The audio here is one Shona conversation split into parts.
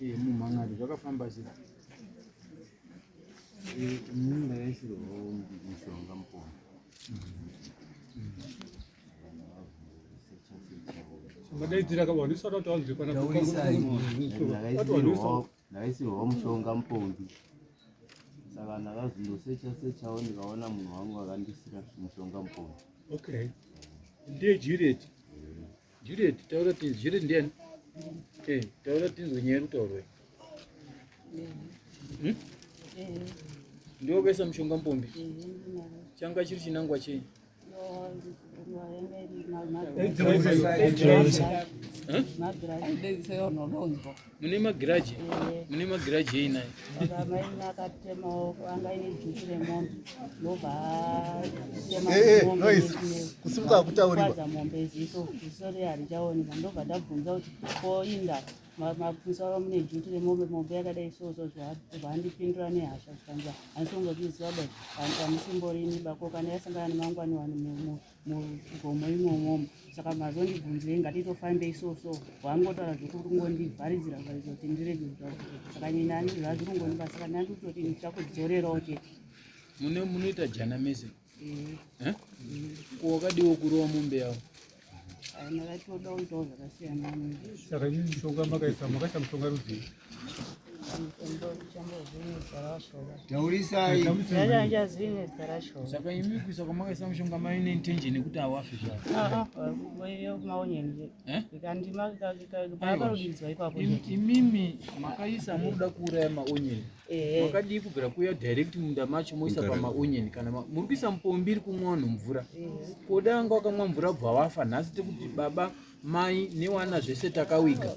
Eh, mumhan'ari zvakafamba sei? Eh, inini ndakaisirwawo mushonga mupombi. Madaidzira ka vanhu isati kuti vanzwe kana Ndakaisirwawo mushonga mupombi. Saka ndakazindosecha sechawo ndikaona munhu wangu akandisira mushonga mupombi. Okay. Ndiye Juliet. Juliet, taura tinzwe. Juliet ndiani? Eh, taura tinzwe nyaya iri kutaurwa. Hmm? Ndiwe wakaisa mushonga mupombi? Changa chiri chinangwa chei? Mune magiraji? Mune magiraji ei naye? Kusimuka hakutauriwa. Mombe ziso ziso riya harichaoneka, ndobva ndabvunza kuti koinda mamusoro mune duty remombe, mombe yakadai so so. Zvandipindura nehasha, zvikanzi handisongoziziva ba hamusimborini bako kana yasangana nemangwani wani mugomo imomomo, saka mazondibvunzirei? Ngatitofambei so so. Wangotaura zvekungondivharidzira vharidzira kuti ndirege kutaura, saka nini zvazviri kungondipa, saka ndandikutoti ndichakudzorerawo chete. Mune munoita jana mese? Eh? Ko wakadiwo kurova mombe yavo? Ndakatoda kuitawo zvakasiyana. Saka imi mushonga makaisa, makaisa mushonga rudzii? Taurisai. Saka imi kuisa kwamakaisa mushonga maine intention yekuti awafe zvavo? Maonyeni. Eh? Paakarudidzwa ipapo. Imimi makaisa munoda kuuraya maonyeni, makadii kubvira kuuya direct munda macho moisa pamaonyeni? Kana muri kuisa mupombi iri kumwa vanhu mvura, koda anga wakamwa mvura bva wafa nhasi, tekuti baba, mai newana zvese takawiga.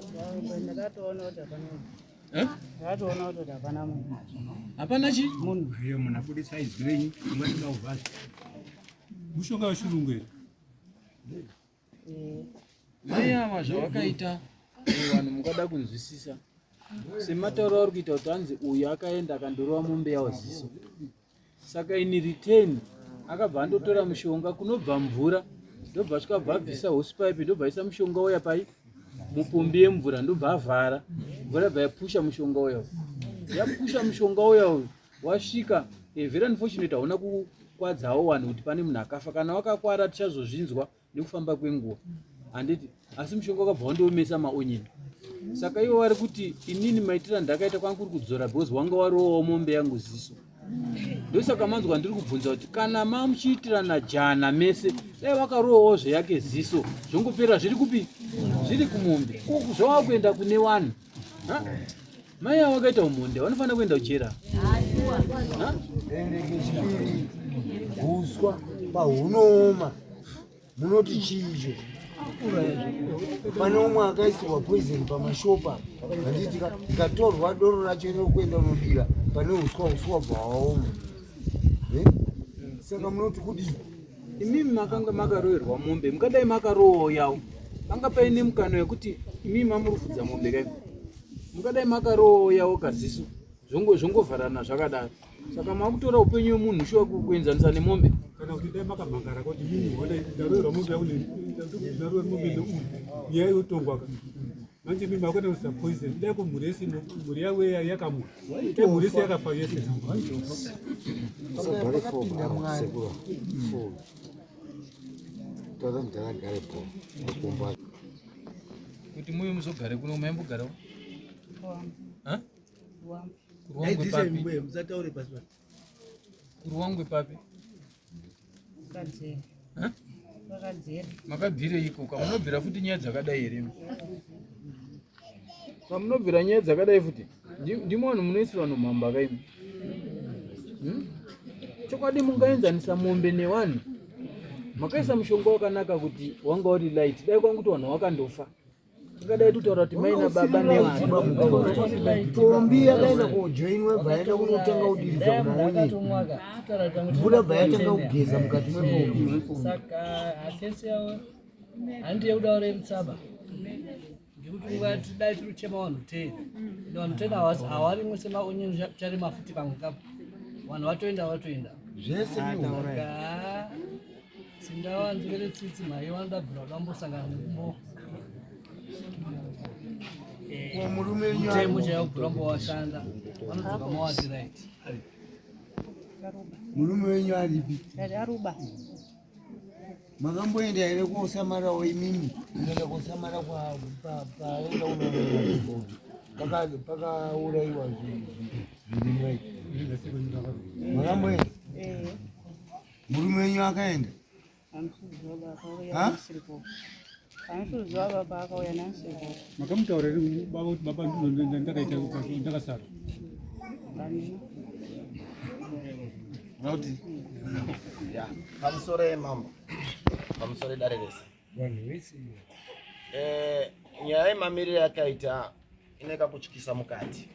Ndakatoona kuti hapana. Eh? Ndakatoona kuti hapana munhu. Hapana chi munhu. Iyo munhu abudisa izwi renyu, umweni unouvhaza. Mushonga wechirungu here? Mai ava zvavakaita, vanhu mungada kunzwisisa sematauro auri kuita kuti hanzi uyu akaenda akandorova mombe yawo ziso, saka in return akabva andotora mushonga kunobva mvura, ndobva svika bva abvisa hosepipe, ndobva aisa mushonga uya pai mupombi yemvura, ndobva avhara mvura, bva yapusha mushonga uya uyu. Yapusha mushonga uya uyu wasvika. Very unfortunate, hauna kukwadzawo vanhu kuti pane munhu akafa. Kana wakakwara tichazozvinzwa nekufamba kwenguva, handiti? Asi mushonga wakabva wandoomesa maonyeni. Saka ivo vari kuti inini maitira ndakaita kwanga kuri kudzora because wanga warowawo mombe yangu ziso. Ndosaka manzwa ndiri kubvunza kuti kana mamuchiitirana jana mese, dai wakarowawo zveyake ziso, zvongopera. Zviri kupi? Zviri kumombe. Uku zvava kuenda kune vanhu. Ha? Mai avo vakaita umhonde, vanofanira kuenda kujera. Ha? Ende kechipiri, huswa pahunooma munoti chii icho? Pane umwe akaisirwa poison pamashopa, handiti? Ikatorwa doro racho rekuenda unodira pane uswa, uswa bva waoma. Eh? Saka munoti kudii? Imimi makanga makaroverwa mombe, mukadai makarowawo yawo, panga paine mukano yekuti imimi mamurufudza mombe kai, mukadai makarowawo yawo kaziso, zvongovharana zvakadaro. Saka makutora upenyu wemunhu shuwa kuenzanisa nemombe? Kana kuti dai makamhangara kuti mimi ona ndaroverwa mombe yangu, ndaroverwa mombe neuyu, nyaya yotongwa ka. Manje mimi makuenda kuisa poison, dai kumhuri yese, mhuri yavo yakamwa, dai mhuri yese yakafa yese. Pakapinda Mwari. Toda mudhara po makumbo. Kuti muye muzogare kuno, maimbogarawo? Ha? Kuruwangwe papi? Musataure pasi pasi. Kuruwangwe papi? Ha? Makabvireiko? Kamunobvira futi nyaya dzakadai here? Kamunobvira nyaya dzakadai futi? Ndimo vanhu munoisirwa nomhamba kaimi. Chokwadi mungaenzanisa mombe nevanhu? Makaisa mushonga wakanaka kuti wanga uri light, dai kwangu kuti vanhu wakandofa, tingadai totaura kuti mai nababa nevana. Pombi yakaenda kojoinwa, bva yaenda kunotanga kudiridza kumaonyeni, mvura bva yatanga kugeza mukati mepombi. Saka hakesi yavo handi yekuda kurerutsaba, ngekuti ungati dai tiri kuchema vanhu 10, ende vanhu 10 havarimwe semaonyeni, charima futi pamwe kapo vanhu vatoenda, vatoenda. Zvese. Saka sindawanzwere tsitsi mhai, vanoda bvira kuda kumbosangana nekumbo. Murume wenyu Mutemo chaiwo kuramba washanda vanodzoka mawati right. Murume wenyu aripi? Aruba. Makamboenda here kosamarawo imimi? Kuenda kosamara paenda unoona pakaurayiwa zvirimwa izvi. Makamboenda? Eh. Murume wenyu akaenda? Handisi kuziva baba akauya Ha? nansiripo. Handisi kuziva baba akauya nansiripo. Makamutaura here baba kuti baba ndakaita ndakasara? Hamina. Unoti ya pamusoro yemambo, pamusoro edare rese. Vanhu vese. Nyaya yemamiriro yakaita ine kakutyisa mukati.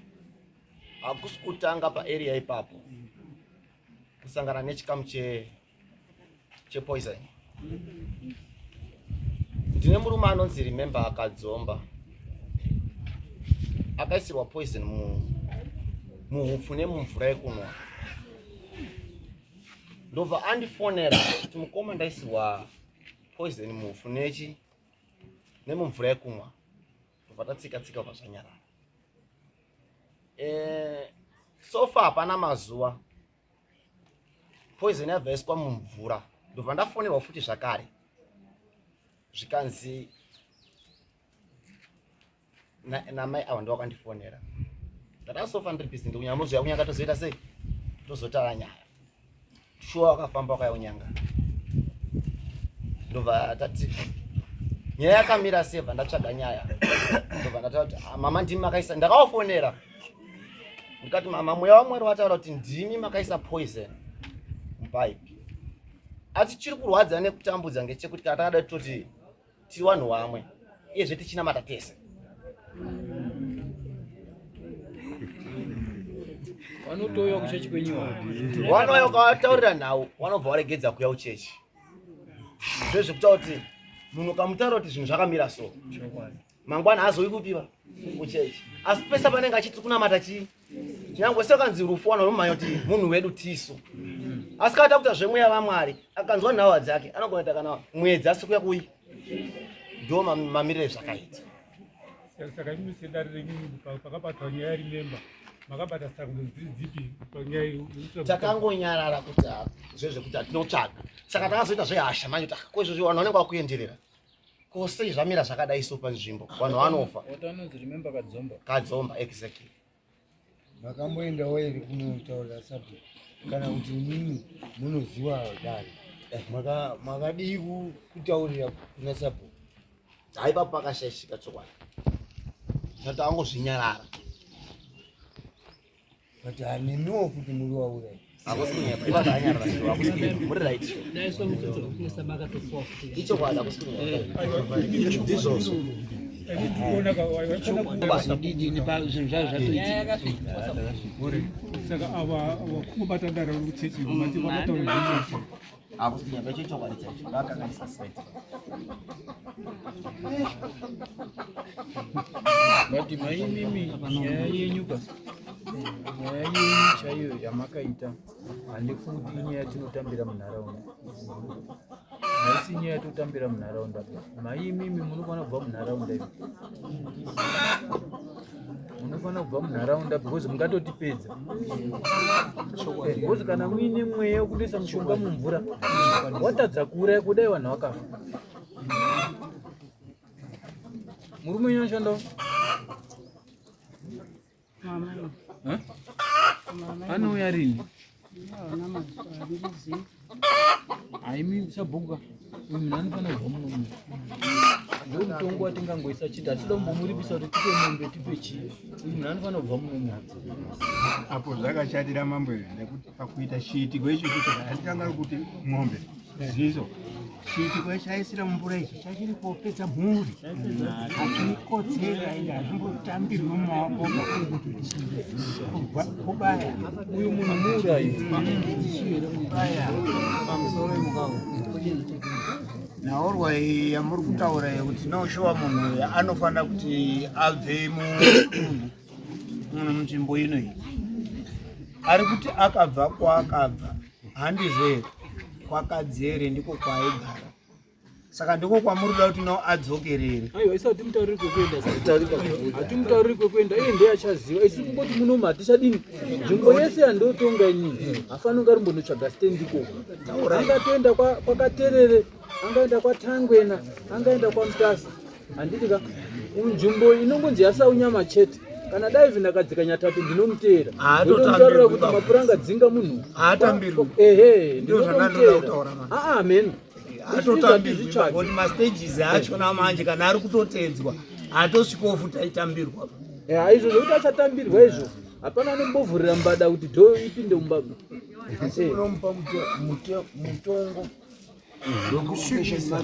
Hakusi kutanga paarea ipapo kusangana nechikamu chepoison. Ndine murume anonzi Remember akadzomba, akaisirwa poison muhupfu nemumvura yekunwa. Ndobva andifonera kuti mukoma, ndaisirwa poison muhupfu nechi nemumvura yekumwa. Ndobva tatsika tsika, bva zvanyarara. So far hapana mazuva poison yabva yaiswa mumvura. Ndobva ndafonerwa futi zvakare, zvikanzi namai ava ndo vakandifonera. Ndati so far ndiri busy, ndikunyanga munozoya kunyanga, tozoita sei, tozotara nyaya. Shuwa wakafamba wakauya kunyanga. Ndobva tati nyaya yakamira sei, bva ndatsvaga nyaya. Ndobva ndataura kuti, "Ah, mama, ndimi makaisa." Ndakavafonera ndikati, "Mama, mweya waMwari wataura kuti ndimi makaisa poison mupaipi. Asi chiri kurwadza nekutambudza ngechekuti kana takada toti tiri vanhu vamwe, iyezve tichinamata tese." Vanotouya kuchechi kwenyu. Vanouya, ukavataurira nhau vanobva varegedza kuuya kuchechi. Zvezvekutaura kuti munhu ukamutaura kuti zvinhu zvakamira so, mangwana haazouyi kupiwa kuchechi. Asi pese panenge achiti kunamata chii, nyangwe sekanzi rufu, vanhu vanomhanya kuti munhu wedu tisu. Asi kana takuita zvemweya vaMwari, akanzwa nhauwa dzake anogona kuita kana mwedzi asi kuya kui. Ndo mamiriro ezvakaita. Saka imi sedare renyu, pakabatwa nyaya yaRemember, makabata sarudzo dziri dzipi panyaya iyi? Takangonyarara kuti ah, zvezvekuti hatinotsvaga. Saka takazoita zvehasha manje kuti ah, ko izvozvo vanhu vanenge vakuenderera ko, sei zvamira zvakadai so panzvimbo vanhu vanofa? Watanonzi Remember Kadzomba. Kadzomba, exactly. Makamboendawo here kunotaurira sabhuku kana kuti imimi munoziva dare? Makadii kutaurira kuna sabhuku? Haipapo pakashaishika chokwadi, tatangozvinyarara. But hanemiwo kuti muri waurai. Hakusi kunyepa, ipa zvakanyarara sure, hakusi kunyepa, muri right. Dai so mutotokuisa makatofuwa futi. Ichokwadi, hakusi kunyepa, ndizvozvo. Didini zvinhu zvazvo zvatoitika. Saka ava vakungobata dare vari kuchechi, mati vakataura zvechechi? Hakusi kunyepa, icho chokwadi chaicho, vakanganisa site. But maimimi, nyaya yenyu ka, nyaya yenyu chaiyo yamakaita, handifungi kuti inyaya yatinotambira munharaunda. Haisi nyaya yatotambira munharaunda. Maimimi munofanira kubva munharaunda imi, munofanira kubva munharaunda because mungatotipedza. Because kana muine mweya wekutoisa mushonga mumvura, watadza kuuraya, kudai vanhu vakafa. Murume wenyu anoshandawo? Mama. Huh? Mama. Anouya rini? Hauna mazuva, handizivi. Haimi sabhuka, uyu munhu anofanira kubva muno munhu. Ndo mutongo watingangoisa chiti hatida kumbomuripisa kuti tipe mombe, tipe chii. Uyu munhu anofanira kubva muno munhu. Apo zvakashatira mambo izvi nekuti pakuita chiitiko ichocho chakatanga kuti mombe zizo, chiitiko chaisira mumvura ichi chachiri kopedza mhuri, hazvikodzera ende hazvimbotambirwi mumaoko kubaya. Uyu munhu muurayi. Kubaya. Pamusoro imukawo nhaurwa iyi yamuri kutaura yekuti noshuwa munhu uyu anofanira kuti abve mudunhu munzvimbo ino iyi, ari kuti akabva kwaakabva handizvo here? Kwakadzere ndiko kwaaigara. Saka ndiko kwamuri kuda kuti no adzokerere. Aiwa, isu hatimutauriri kwekuenda, hatimutauriri kwekuenda, iye ndiye achaziva. Isu kungoti munomu hatichadini, nzvimbo yese yandotonga inini hafaniri kunge arimbonotsvaga stendi ikoko. Angatoenda kwaKaterere, angaenda kwaTangwena, angaenda kwaMutasa, handiti ka? Nzvimbo inongonzi yaSaunyama chete. Kana dai ndakadzika Nyatatu, ndinomuteera, ndotomutaurira kuti mapuranga dzinga munhu. Haatambirwi. Ehe. Ndizvo zvandanoda kutaura manje. Aa, amen. Atotambirwi kuti mastages achona manje kana ari kutotedzwa hatosvikawo futi aitambirwa. Ya, izvo zvekuti achatambirwa izvo, hapana anombovhurira mbada kuti dho ipinde mumba. Asi munomupa mutongo wekusvibisa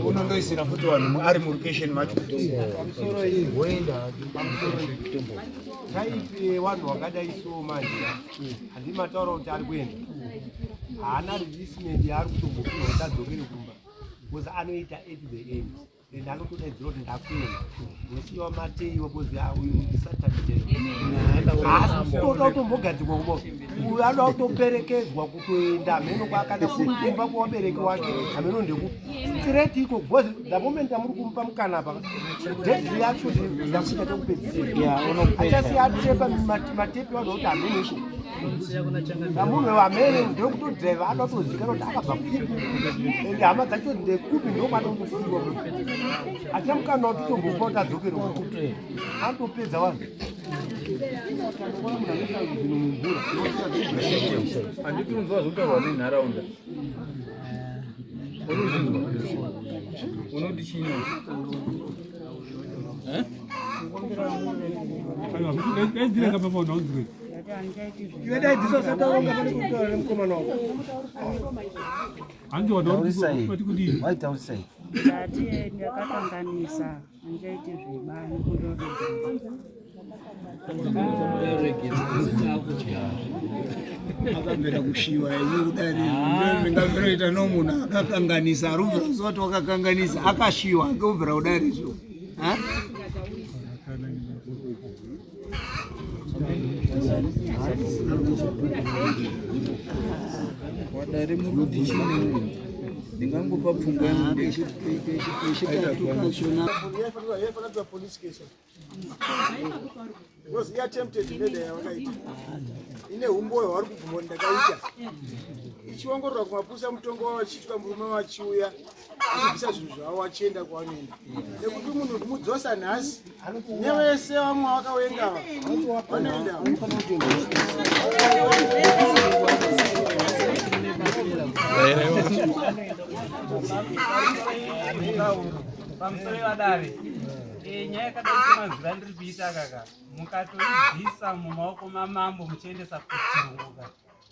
unondoisira futi vanhu ari mulocation macho. Woenda hake. Type yevanhu wakadai so manje handimataura kuti ari kuenda, haana releasement yaari kutombopiwa kuti adzokere kumba, because anoita at the end and anotodaidzira kuti ndakuenda, unosiyiwa mateiwa, because uyu ndisatani chaiyo. Haasi kutoda kutombogadzikwa kumba, uyu anoda kutoperekedzwa kutoenda hameno kwaakada, kumba kwawabereki wake hameno ndekupi, straight iko, because the moment amuri kumupa mukana apa, deadly yacho ndakuita chekupedzisira, achasiya atepa matepi vanhu kuti hameno iko namunhu hamene ndekutodhiraivha, anoda kutozikanwa kuti akabva kupi ende hama dzacho ndekupi, ndokwanokusiyiwa. Hatina mukana kuti tombopa kuti adzokere uko, anotopedza vanhu. Munhu anoisa zvinhu mumvura. Handiti unzwa zvokutaurwa nenharaunda, urikuzvinzwa, unoti chino? Eh? Daidzira kapa unaunzwe. Ndati handichaiti zve. Iwe daidzisa, usataura pane kutaura nemukomana wako. Hanzi wati kudii? Waitaurisai. Ndati ndakakanganisa, handichaiti zvebani, kundoregera. Akabvira kushiwa ini kudari ndingabviroita no munhu akakanganisa arubvira kuziva kuti wakakanganisa, akashiwa akobvira kudari izvo. Ha? Wadare muri chine, ndingangopa pfungwa yangu Chitatu kachona. Yaifanira kuva police case because iattempted murder yavakaita ine humboyo hwavari kubvuma kuti ndakaita, ichiongororwa kumapurisa, mutongo wavo achiitwa, murume wachiuya achibvisa zvinhu zvavo achienda kwavanoenda, nekuti munhu kumudzosa nhasi nevese vamwe vakawenga vanoenda. Pamusoro yevadare, nyaya yakadai semanzwiro andiri kuita kaka, mukatoibvisa mumaoko mamambo muchiendesa kuchirunguka,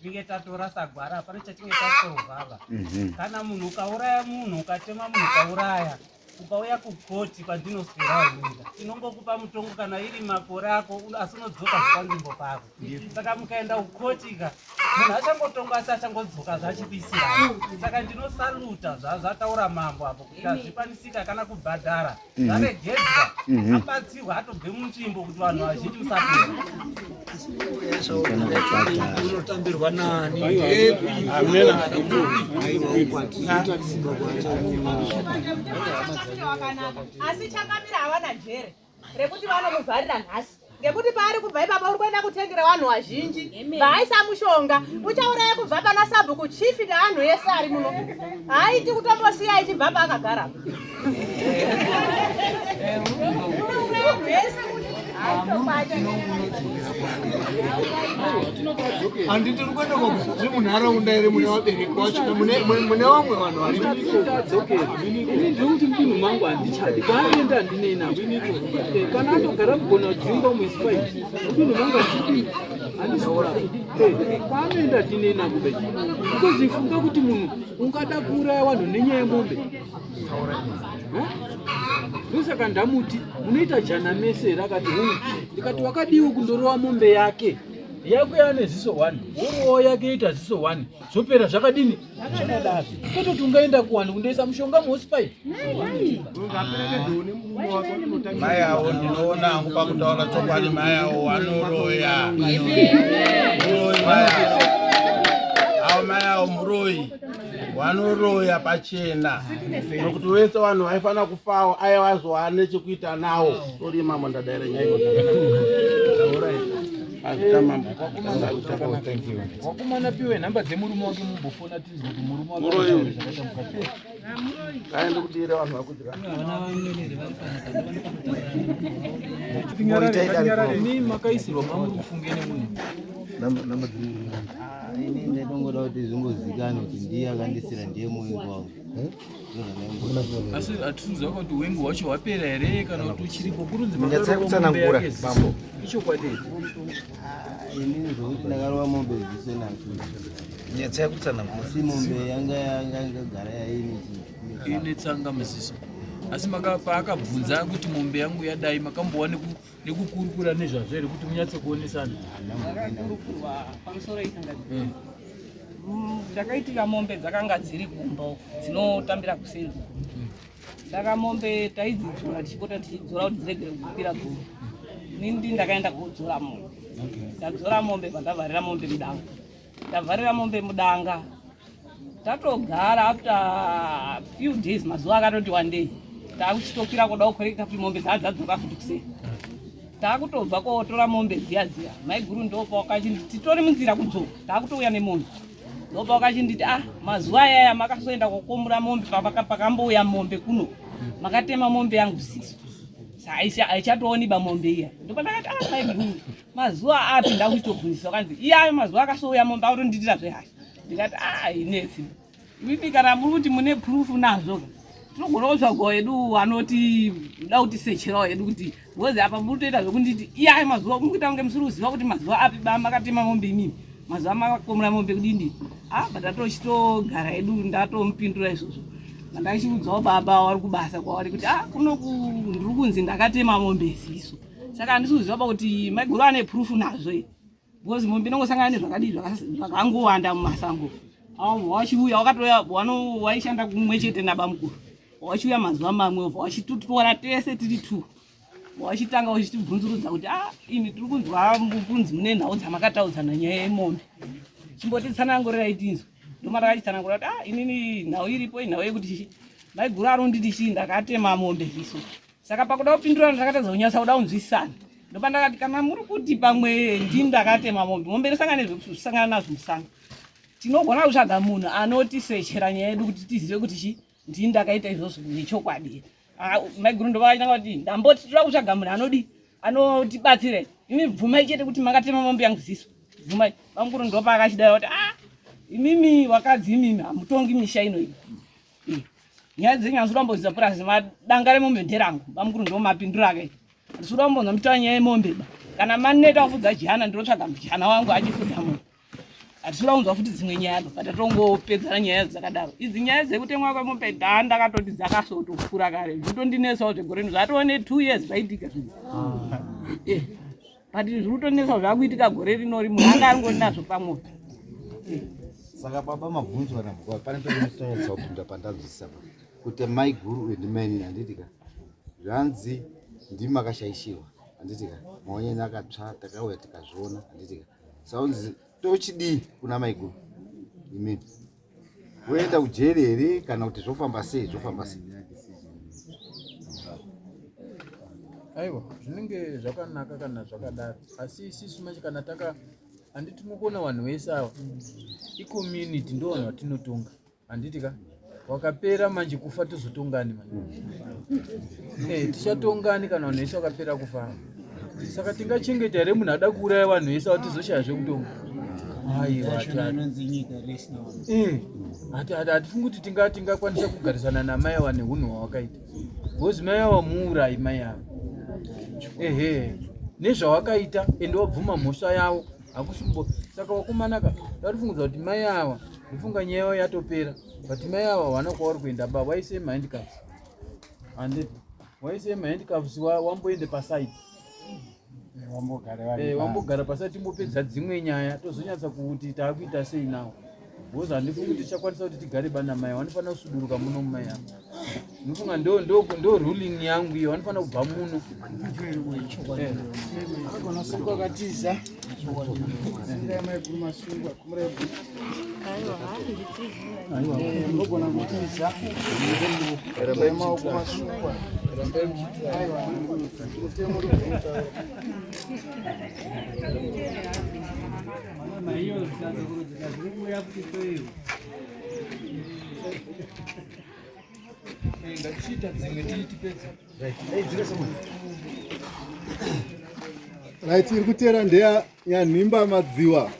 tinge tatora sagwara, hapana chatinge tasolvava. Kana munhu ukauraya munhu, ukatema munhu ukauraya, ukauya kukoti kwandinoswera unyika, tinongokupa mutongo kana iri makore ako, asi unodzoka zvepanzvimbo pako. Saka mukaenda kukoti ka, munhu achangotongwa asi achangodzoka zvachikuisira. Saka ndinosaluta zvataura mambo apo kuti hazvikwanisika kana kubhadhara, zvaregedzwa, abatsirwa atobve munzvimbo kuti vanhu vazhinji musapera. Unotambirwa nani? Wakanaka, asi chakamira havana jere rekuti vanomuvharira nhasi, ngekuti paari kubva ipapa uri kuenda kutengera vanhu vazhinji vaaisa mushonga uchauraya, kubva pana sabhuku, chief nevanhu ese ari muno. Haaiti kutombosiya ichibva paakagara, unouraya vanhu ese kuti haitokwata. Handiti uri kuenda zviri munharaunda here, mune vabereki vacho, mune vamwe vanhu vari? Ini ndiri kuti mudunhu mangu handichadi, kwaanoenda handinei navo. Kana atogara mugona kudzingwa muisifine, mudunhu mangu handidi, handisikuda. Kwaanoenda handinei navo be, because ifunga kuti munhu ungada kuuraya vanhu nenyaya yemombe. Ndosaka ndamuti munoita jana mese here, akati hungu. Ndikati wakadiwo kundorova mombe yake, yako yaane ziso 1, worowawo yake yoita ziso 1, zvopera zvakadini, zvakadaro, kwete kuti ungaenda kuwanhu kundoisa mushonga muhosepipe. Mai avo, ndinoona hangu pakutaura chokwadi, mai avo vanoroya, muroyi mai avo. Avo mai avo muroyi. Wanoroya pachena nokuti wese vanhu vaifanira kufawo aiwazowa nechekuita nawo. Sori mambo, ndadaira nyaya. Azvita mambo. Wakomana, piwe nhamba dzemurume wake, mumbofona tinzwe kuti murume wake Muroyi. anotaura zvakaita mukadzi wake. Kaende kudira vanhu vakudira. Imi makaisirwa mamuri kufunge nemunhu. Ini ndaitongoda kuti zvingozikanwa kuti ndiye akandisira, ndiye muvengi wangu. Asi hatisikuziva kuti wengi hwacho hwapera here kana kuti uchiripo. Kurunzi Munyatsai makarova mombe kutsanangura, yake ziso. bambo. Ichokwadi here? Inini zvokuti ndakarova mombe ziso nacho. Nyatsai kutsanangura. Asi mombe yanga yanga yaine Ine tsanga muziso. Asi paakabvunza kuti mombe yangu yadai, makambowa nekukurukura nezvazvo here kuti munyatse kuonesana? Zvakakurukurwa pamusoro isangazi. Zvakaitika, mombe dzakanga dziri kumba uko dzinotambira kuseri uko. Saka mombe taidzidzora, tichipota tichidzora kuti dziregere kukwira gomo. Inini ndini ndakaenda kodzora mombe. Ndadzora mombe, pandavharira mombe mudanga, ndavharira mombe mudanga, tatogara. After few days, mazuva akatoti one day, taakuchitokwira kuda kukorekta kuti mombe dzaa dzadzoka futi kuseri. Taakutobva kotora mombe dziya dziya, maiguru ndopa wakachinditi, titori munzira kudzoka, taakutouya nemombe, ndopa wakachinditi, "Ah, mazuva ayaya makazoenda kokomura mombe, pakambouya mombe kuno, makatema mombe yangu ziso, haichatooni ba mombe iya." Ndopa ndakati, "Ah, maiguru, mazuva api?" Ndakuchitobvunzisa, wakanzi iyayo mazuva akasouya mombe akutonditira zvehasha. Ndikati, "Ah, inetsi imimi, kana muri kuti mune proof nazvo, tinogona kutsvagawo hedu anoti da kutisecherawo hedu, kuti because apa muri kutoita zvekunditi iyayo mazuva, muri kuita kunge musiri kuziva kuti mazuva api ba makatema mombe imimi, mazuva makakomura mombe kudindi." Ah, but atochitogara hedu, ndatomupindura izvozvo. Mandachiudzawo baba wari kubasa kwavari kuti, "Ah, kuno ndiri kunzi ndakatema mombe ziso, saka handisi kuziva pa kuti maiguru ane proof nazvo here, because mombe inongosangana nezvakadii zvakangowanda mumasango." Wachiuya wakatoya wano waishanda kumwe chete nabamukuru, wachiuya mazuva mamwe, obva wachitutora tese tiri two, wachitanga uchitibvunzurudza kuti, "Ah, imi tiri kunzwa kunzi mune nhau dzamakataudzana nyaya yemombe, chimbotitsanangurirai tinzwe." Ndoma takachitsanangura kuti, "Ah, inini nhau iripo inhau yekuti chichi maiguru aronditi chii, ndakatema mombe ziso." Saka pakuda kupindurana takatadza kunyatsa kuda kunzwisisana. Ndopa ndakati, "Kana muri kuti pamwe ndini ndakatema mombe, mombe inosangana nezvekusangana nazvo musango, tinogona kutsvaga munhu anotisechera nyaya yedu kuti tizive kuti chi ndini ndakaita izvozvo nechokwadi." Ah, maiguru ndovachitanga kuti, "Ndamboti toda kutsvaga munhu anodi anotibatsira, imi bvumai chete kuti makatema mombe yangu ziso, bvumai." Bamukuru ndopaakachidara kuti, "Ah, imimi wakadzi imimi hamutongi misha ino iyi. Nyaya dzenyu handisi kuda purazi, madanga remombe nderangu." Bamukuru ndo mapinduro ake. "Handisi kuda kumbonzwa mutaura nyaya yemombe ba. Kana maneta kufudza jana, ndinotsvaga mujana wangu achifudza mombe. Hatisi kuda kunzwa futi dzimwe nyaya ba." Patatongopedzana nyaya dzakadaro. Idzi nyaya dzekutemwa kwemombe ndaa ndakatoti dzakasotopfuura kare, zvitondinetsawo zvegore rino, zvatova ne2 years zvaitika zvinhu. But zviri kutonetsa zvakuitika gore rinori, munhu anga aringori nazvo pamwoyo. Saka baba, mabvunzwa nabwa pane pemusonyatsa kupinda pandanzwisisa pa kuti mai guru uyu ndimainini, handiti ka? Zvanzi ndimi makashaishiwa, handiti ka? Maonyenyi akatsva, takauya tikazviona, handiti ka? Saunzi tochidii kuna mai guru imini? Woenda kujeri here kana kuti zvofamba sei, zvofamba sei? Aiwa, zvinenge zvakanaka kana zvakadaro, asi isisu manje kana taka handiti mukuona vanhu vese ava icommunity, ndo vanhu vatinotonga, handiti ka? Wakapera manje kufa, tozotongani manje? Tichatongani kana vanhu vese vakapera kufa? Saka tingachengeta here munhu ada kuuraya vanhu vese ava, tizoshaya zvekutonga? Aiwa, hatifungi kuti tingakwanisa kugarisana namai ava neunhu hwawakaita, because mai ava muurayi, mai ava, ehe, nezvawakaita, ende wabvuma mhosva yavo, hakusi kumbo. Saka wakomanaka, ndatifungudza kuti mai ava, ndifunga nyaya yavo yatopera, but mai ava hawana kwavari kuenda ba. Waise mahandcuffs, handiti? Waise mahandcuffs, wamboende paside. Wambogara paside, timbopedza dzimwe nyaya, tozonyatsa kuti taakuita sei nawo, because handifungi kuti tichakwanisa kuti tigare bana mai. Vanofanira kusuduruka muno mumai avo. Ndinofunga ndo ruling yangu iyo, vanofanira kubva muno. Akagona sungwa akatiza. Sungai maiguru, masungwa kumurai bhutsu. Munogona kutiza. Rambai maoko masukwa. Rambai muchitiza. Aiwa, mutemo uri kutaura. Ngatichiita dzimwe tipedze. Right, iri kuteera ndeya Nyanhimba Madziwa.